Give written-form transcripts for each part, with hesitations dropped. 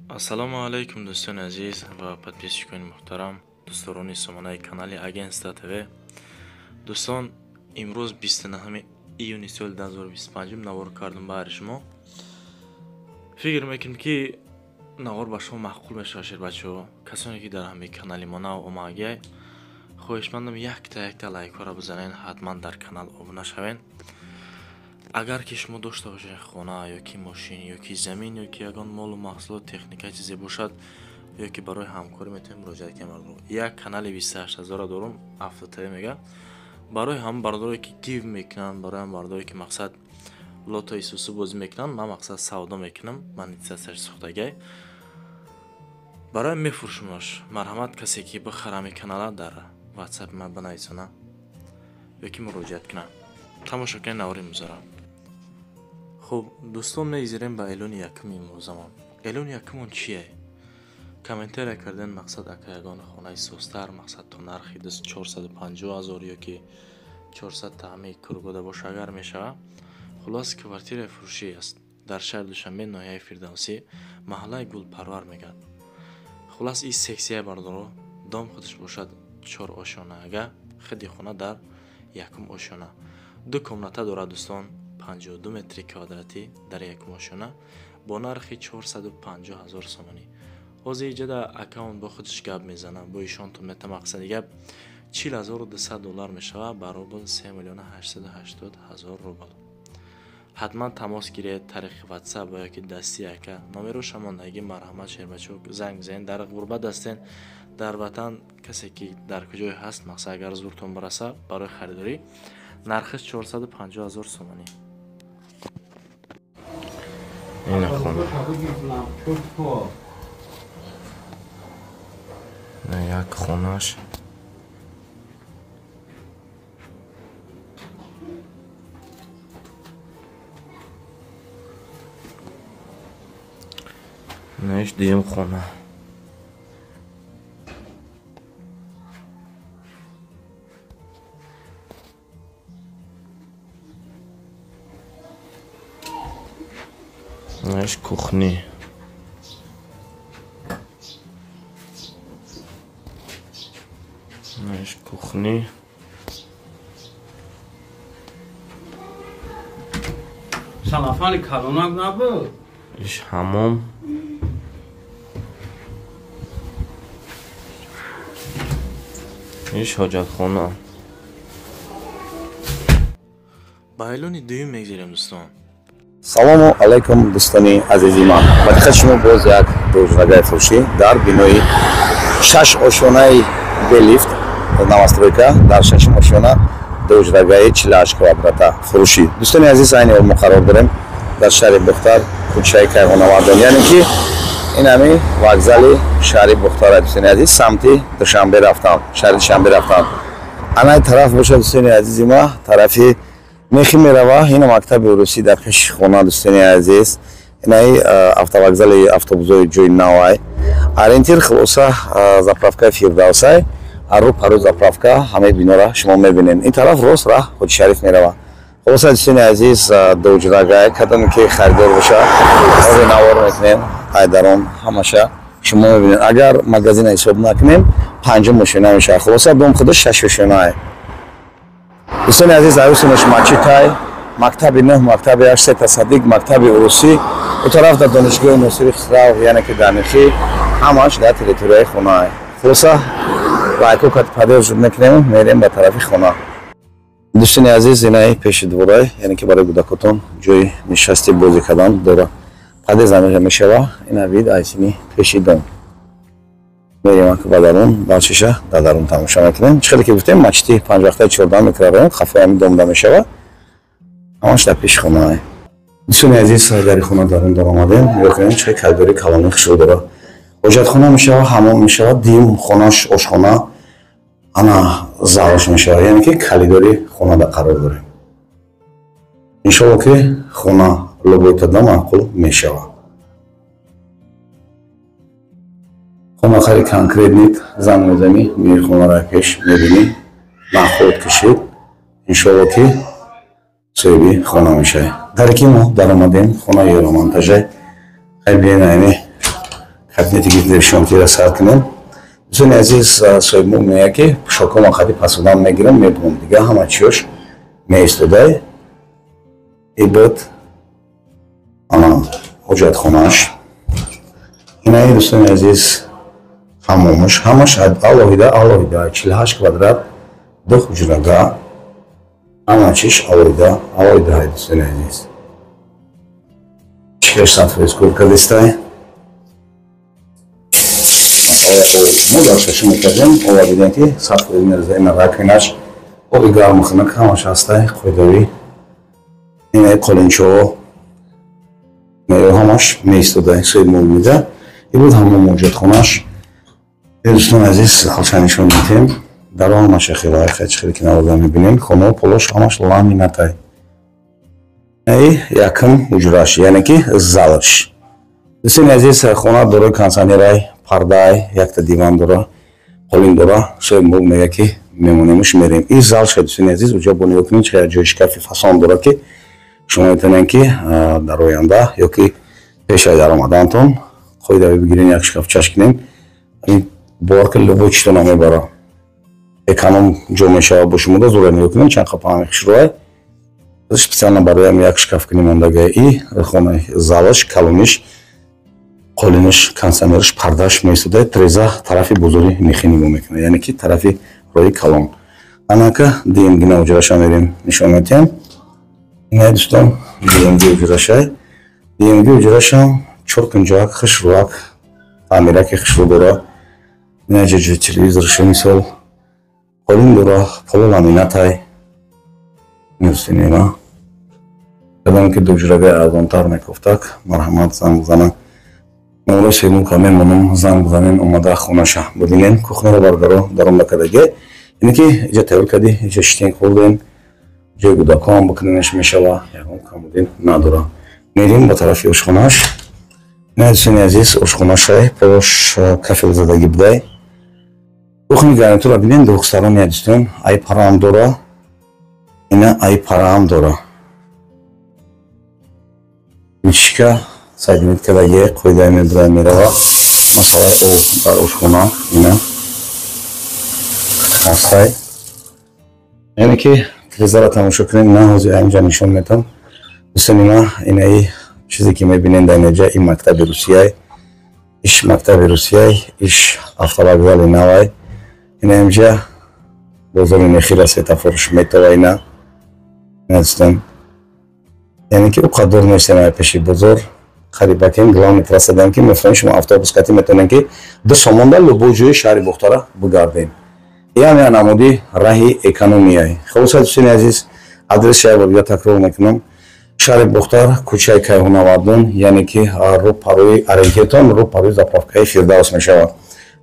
Ассалому алайкум, дӯстони азиз ва подписчикони муҳтарам, дӯстдорони сомонаи канали Агентства ТВ. Дӯстон, имрӯз 29 июни соли 2025 навор кардам баҳри шумо. Фикр мекунем, ки навор ба шумо маъқул мешавад, шербачаҳо. Касоне ки дар ҳамин канали мо нав омадагиай, хоҳишмандам якта якта лайкҳоро бизанед, ҳатман дар канал обуна шавед. Агар ки шумо дошта бошед хона ё ки мошин ё ки замин ё ки ягон молу маҳсулот, техника, чизе бошад, ё ки барои ҳамкорӣ метавонед муроҷиат кунед. Мардум, як канали 28 000 дорум, Авто ТВ мега. Барои ҳама бародарое ки гив мекунанд, барои ҳама бародарое ки мақсад лотои сусу бозӣ мекунанд, ман мақсад савдо мекунам, монетизатсияш сохтагиай, барои мефурӯшумаш. Марҳамат, касе ки бихара ҳамин канала, дар ватсапи ман бинависона ё ки муроҷиат кунад. Тамошо кунед навори имрӯзаро. Хуб, дӯстон, мегзарем ба эълони якуми имрӯзамон. Эълони якумон чие? Комментария карден, мақсад, ака, ягон хонаи состар, мақсад, то нархи 450 000 ё ки 400 таъми кургода боша, агар мешава. Хулос, квартираи фурӯшӣ аст дар шаҳри Душанбе, ноҳияи Фирдавсӣ, маҳаллаи Гулпарвар мегӯяд. Хулас, и сексия, бардоро, дом худаш бошад чор ошёна, ага худи хона дар якум ошёна, ду комната дорад, дӯстон, 52 метри квадратӣ дар якум ошёна бо нархи 450 000 сомонӣ. Ҳозир иҷада аккаунт бо худаш гап мезана, бо ишонтон мета. Мақсади гап, 40 200 доллар мешава, ба рубл 3 880 000 рубл. Ҳатман тамос гиред тариқи ватсап ва ёки дасти ака, номероша мондагӣ. Марҳамат, шербачо, занг бизанед. Дар ғурбат ҳастен, дар ватан, касе ки дар куҷое ҳаст, мақсад, агар зуртон бираса барои харидорӣ, нархаш 450 000 сомонӣ. Ина хона, як хонаш. Инаш дуюм хона. Инаш кухни. Инаш кухни. Салафани калонак набуд. Иш ҳамом. Иш ҳоҷатхона. Ба эълони дуюм мегзарем, дӯстон. Салому алайкум, дӯстони азизи ман. Ба диққати шумо боз як дуҳуҷрагаи фурӯшӣ дар бинои шаш ошёнаи бе лифт, новостройка, дар шашум ошёна, дуҳуҷрагаи 48 квадрата фурӯшӣ. Дӯстони азиз, айни ҳол мо қарор дорем дар шаҳри Бухтар, кӯчаи Кайҳонавардон, яъне ки ин ҳами вокзали шаҳри Бухтара. Дӯстони азиз, самти Душанбе рафтам, шаҳри Душанбе рафтам. Анаи тараф бошад, дӯстони азизи ма, тарафи мехи мерава. Ина мактаби урусӣ дар пеши хона, дӯстони азиз. Инаи автовокзали автобусҳои ҷои навай. Ориентир, хулоса, заправкаи Фирдавсай, арру пару заправка, ҳамаи бинора шумо мебинед. Ин тараф рост раҳ Ҳоҷи Шариф мерава. Хулоса, дӯстони азиз, дуҳуҷрагай, кадоме ки харидор боша, ҳозир навор мекунем, айдарон ҳамаша шумо мебинед. Агар магазина ҳисоб накунем, панҷум ошёна мешавад. Хулоса, дом худаш шаш ошёнае. Дӯстони азиз, аюсинаш мачитай, мактаби нӯҳ, мактаби ҳашт, сета садик, мактаби урусӣ, у тараф дар донишгоҳи Носири Хусрав, яъне ки Дамихӣ, ҳамаш дар территорияи хонае. Хулоса, лайко кати подъезд мекунем, мерем ба тарафи хона. Дӯстони азиз, инаи пеши дворай, яъне ки барои кӯдакотон ҷои нишасти бозӣ кардан дора. Подъезд мешава, ина вид айсини пеши дом. Мерем ака ба дарун, барчиша дар дарун тамоша мекунем. Чӣ хеле ки гуфтем, мачити панҷвақтаи 14 микрорайон хафои ҳамин домда мешава, ҳамаш дар пеши хонае. Дӯстони азиз, дари хона дарун даромадем. Нигоҳ кунем, чӣ хел коридори калони хушрӯ дора. Ҳоҷатхона мешава, ҳамом мешава, дуюм хонаш ошхона, ана залаш мешава, яъне ки коридори хонада қарор дорем. Иншолло ки хона лобойтада маъқул мешава. Хона хари конкретный, занг мезанӣ, мери хонаро пеш мебинӣ, маъқулот кишид, иншолло ки соҳиби хона мешавӣ. Даре ки мо даромадем, хона евромонтажай. Хай, биён, айни Кабинети гирдишонтира сар кунем. Дӯстони азиз, соҳибмулк мегӯяд, ки пӯшокҳома қади пасудан мегирам, мебурам. Дига ҳама чиёш меистодай. Ибод ана ҳоҷатхонааш. Инаи, дӯстони азиз, ҳамомаш, ҳамаш алоҳида алоҳида, 48 квадрат, ду ҳуҷрага, ҳама чиш алоҳида алоҳида. Дӯстони азиз, чикаш 100% кор кардистай. Мо дар шашум мекардем, ова дидем, ки 100% мереза. Ина раковинаш, оби гарму хунук ҳамаш ҳастай, қоидавӣ. Инаи қолинчаҳо ҳамаш меистода, соҳибмулк меда. Ибуд ҳамом, ҳоҷатхонаш. Дӯстони азиз, халша нишон медиҳем. Даро ҳамаша хеле хеле ки навода мебинем, хонао полош ҳамаш ламинатай. Наи якум ҳуҷраш, яъне ки залаш. Дӯстони азиз, хона дорои кондитсионерай, пардаай, якта диван дора, қолин дора. Соҳибмулк мегӯяд, ки мемонемуш, мерем. Ин зал ша, дӯстони азиз, уҷа бо нигоҳ кунед, чӣ ҷои шкафи фасон дора, ки шумо метавонед, ки дар оянда ё ки пеш аз даромадантон қоидави бигирен, як шкафчаш кунем. Бовар ки любой чизо намебара, эконом ҷо мешава бо шумо. Да зура нигоҳ кунем, чанд қапаҳами хушрӯай, специально бароям як шкаф кунем мондага. И хона залаш калониш, қолинаш, кондитсионераш, пардааш меистода. Треза тарафи бозори мехи нигоҳ мекунад, яъне ки тарафи роҳи калон. Анака дуюмгина ҳуҷраша мерем, нишон медиҳем. Ина, дӯстон, дуюмги ҳуҷрашай. Дуюмги ҳуҷрашам чор кунҷак, хушрӯак, таъмираки хушрӯ дора. Инаҷа ҷои телевизоршо, мисол, қолин дора, поло ламинатай. Дӯстинема, кадом ки дуҳуҷрагаи арзонтар мекофтак, марҳамат, занг бизанад. Номрои соҳибмулка мемонам, занг бизанен, омада хонаша бибинен. Кухняро, бардаро, даромда кадаге, ине ки иҷа тайёр кардӣ, иҷа шитен, хӯрдем, ҷои кӯдакон бикуненаш мешава, ягон камудин надора. Мерим ба тарафи ошхонааш. Ина, дӯстони азиз, ошхонашай, полош кафел задагӣ будай. Кухни гарнитура бинен, духтарони, дӯстон, ай параам дора, ина ай параам дора. Вытяжка соединить кадаге, қоидаи мебурад, мерава. Масалаи об дар ошхона ина ҳастай. Яъне ки телевизорро тамошо кунем. На, ҳозир инҷа нишон метам, дӯстони ма. Инаи чизе ки мебинем дар инҷа, ин мактаби русияй, иш мактаби русияй, иш автовокзали навай. Ина инҷа бозори мехира, светофорш метова. Ина, дӯстон, яъне ки ӯ қадр нестем ай пеши бозор, қарибакем главный трасса дам, ки мефаҳмем, шумо автобус кати метавонем, ки 2 сомонда любой ҷои шаҳри Бохтара бигардем. Ям я намуди раҳи экономияй. Хулоса, дӯстони азиз, адрес як бор дига такрор мекунам: шаҳри Бохтар, кӯчаи Кайҳунавардон, яъне ки рӯ парои ориентиртон рӯ парои заправкаи Фирдавс мешавад.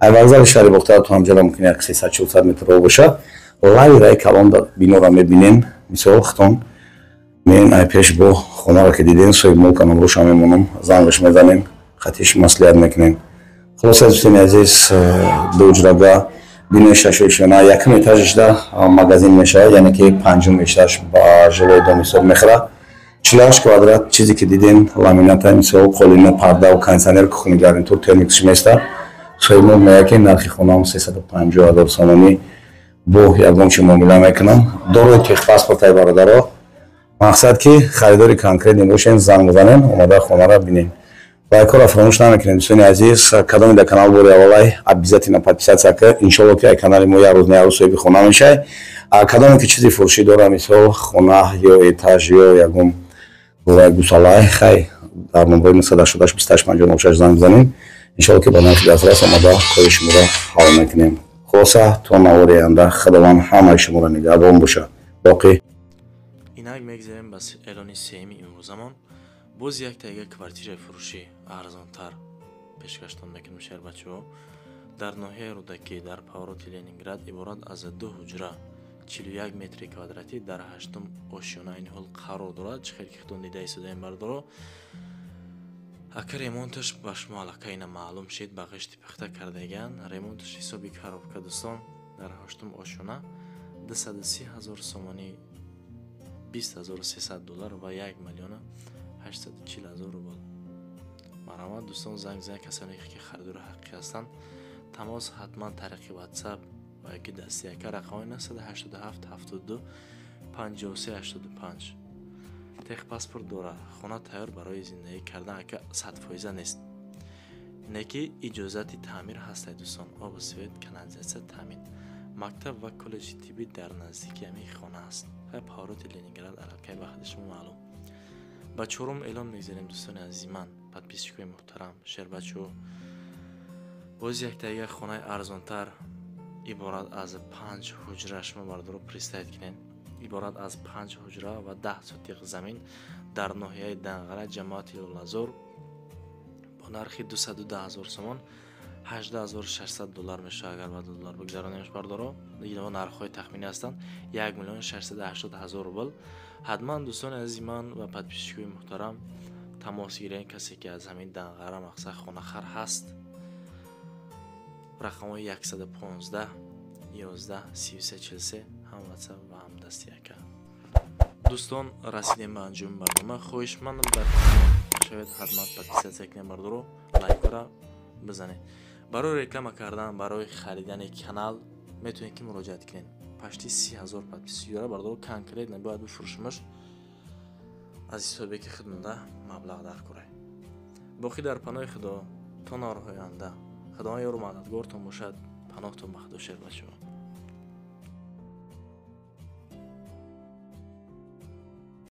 Ай вокзали шаҳри Бохтар то ҳамҷода мумкин як 300-400 метр роҳ бошад. Лави раи калон бинора мебинем, мисол, хитон мен ай пеш бо хонаро ки дидем, соҳибмулка номроша мемонам, зангаш мезанем, хатиш маслиҳат мекунем. Хулоса, дӯстони азиз, дуҳуҷрага, бинои шашошёна, якум этажашда магазин мешавад, яъне ки панҷум этаж ба жилой дом ҳисоб мехӯрад. 48 квадрат, чизе ки дидем, ламината, мисол, қолину, пардаву кондитсионер, кухни гарнитур, термиксш места. Соҳибмулк мегӯяд, ки нархи хонаам 350 000 сомонӣ, бо ягон чи муомила мекунам. Дорои техпаспортай, бародаро. Мақсад ки харидори конкретный бошем, занг бизанем, омада хонара бинем. Лайкҳоро фаромӯш намекунем, дӯстони азиз. Кадоме дар канал бори аввалай, обязательно подписаться ка. Иншолло, ки ай канали мо як рӯз на як рӯз соҳиби хона мешай. Кадоме ки чизи фурӯшӣ дора, мисол, хона ё этаж ё ягон гусалай, хай, дар номрои 988 28 56 занг бизанем. Иншолло, ки ба нархи дастрас омада кори шуморо ҳал мекунем. Хулоса, то навори оянда Худованд ҳамаи шуморо нигаҳбон бошад. Боқӣ. Инак мегзарем ба эълони сеюми имрӯзамон. Боз як тайга квартираи фурӯшӣ арзонтар пешкаштон мекунем, шербачаҳо. Дар ноҳияи Рӯдакӣ, дар повороти Ленинград, иборат аз ду ҳуҷра, 41 метри квадратӣ, дар ҳаштум ошёна айни ҳол қарор дорад. Чӣ хел ки худтон дида истодаем, бардоро, ака, ремонташ ба шумо аллакай ина маълум шид, ба ғишти пихта кардаган. Ремонташ ҳисоби коробка, дӯстон, дар ҳаштум ошёна 230 000 сомонӣ, 20 300 доллар ва 1 840 000 рубл. Марҳамат, дӯстон, занг занед, касоне ки харидори ҳақиқӣ ҳастанд. Тамос ҳатман тариқи WhatsApp ва ёки дасти яка, рақамҳои 987 72 53 85. Техпаспорт дорад, хона тайёр барои зиндагӣ кардан, ака, 100% нест, не ки иҷозати таъмир ҳастай, дӯстон. Обу свет, канализатсия таъмин, мактаб ва коллеҷи тиббӣ дар наздики ҳамин хона аст. Хай, повороти Ленинград аллакай ба худи шумо маълум. Ба чорум эълон мегзарем, дӯстони азизи ман, подписчикои муҳтарам, шербачо. Боз яктаига хонаи арзонтар, иборат аз панҷ ҳуҷра. Шумо, бардоро, представить кунед, иборат аз панҷ ҳуҷра ва 10 сотиқ замин дар ноҳияи Данғара, ҷамоати Лолазор, бо нархи 210 000 сомон, 18 600 доллар мешавад, агар ба доллар бигзаронемш, бардоро. Ино нархҳои тахминӣ ҳастанд, 1 680 000 рубл. Ҳатман, дӯстони азизи ман ва подписчикои муҳтарам, тамос гиред, касе ки аз ҳамин Данғара, мақсад, хонахар ҳаст. Рақамҳои 115 11 33 43, ҳам WhatsApp ва ҳам дасти яка. Дӯстон, расидем ба анҷоми барнома. Хоҳишмандам, дар шавед, ҳатман подписаться кунед, бардоро, лайкора бизанед. Барои реклама кардан, барои харидани канал метавонед ки муроҷиат кунед. Почти 30 000 подписчик дора, бардоро. Конкретно бояд бифурӯшимаш, аз ҳисобе ки худмонда маблағ дар курай. Боқӣ дар паноҳи Худо то наворҳои оянда. Худованд ёру мададгортон бошад. Паноҳтон ба Худо, шербачаҳо.